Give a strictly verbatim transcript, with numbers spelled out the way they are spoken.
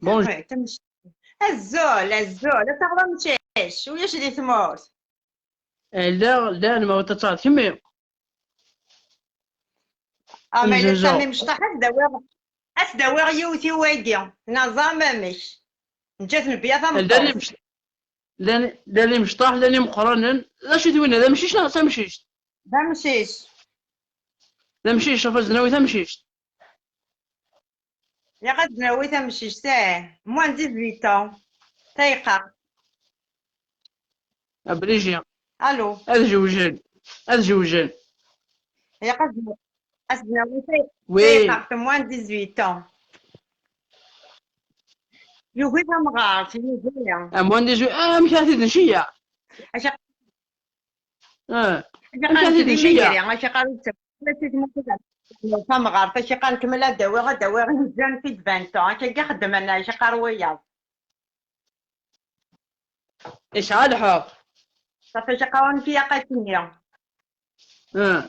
Bonjour. Azul, azul, ad taɣeḍ amcic, ulac di tmurt. Eh, lliɣ, lliɣ, ma ur tettaɣeḍ kemmi. Ah, ma yella tesɛam imecṭaḥ, ad d-awiɣ, ad d-awiɣ yiwet i wagi. Neẓra amek. Neǧǧa-t nebbi a tameṭṭut. Llan imec-, llan, llan imecṭaḥ, llan imeqqranen. D acu-t winna, d amcic neɣ d tamcict? D amcic. D amcic, ɣef ad nawi tamcict. Ilaq ad nawi tamcict, eh. Moins dix-huit ans. Tayqaq. Abriji. Allô. Ad jewjen. Ad jewjen. Ilaq ad n-, ad nawi tay-, oui, tayqaq, moins dix-huit ans. Yugi tamɣart, yugi. Ah, moins dix-huit, ah, amek ara t-id-nceyyeɛ? Aca-, ah, amek ara t-id-nceyyeɛ? Aca qqaren tamɣart, aca qqaren kemmel ad d-awiɣ, ad d-awiɣ une jeune fille de vingt ans. Akka i xeddmen, aca qqaren wiyaḍ. Yesɛa lḥeqq. Safi, aca qqaren fi aqac-nni. Ah.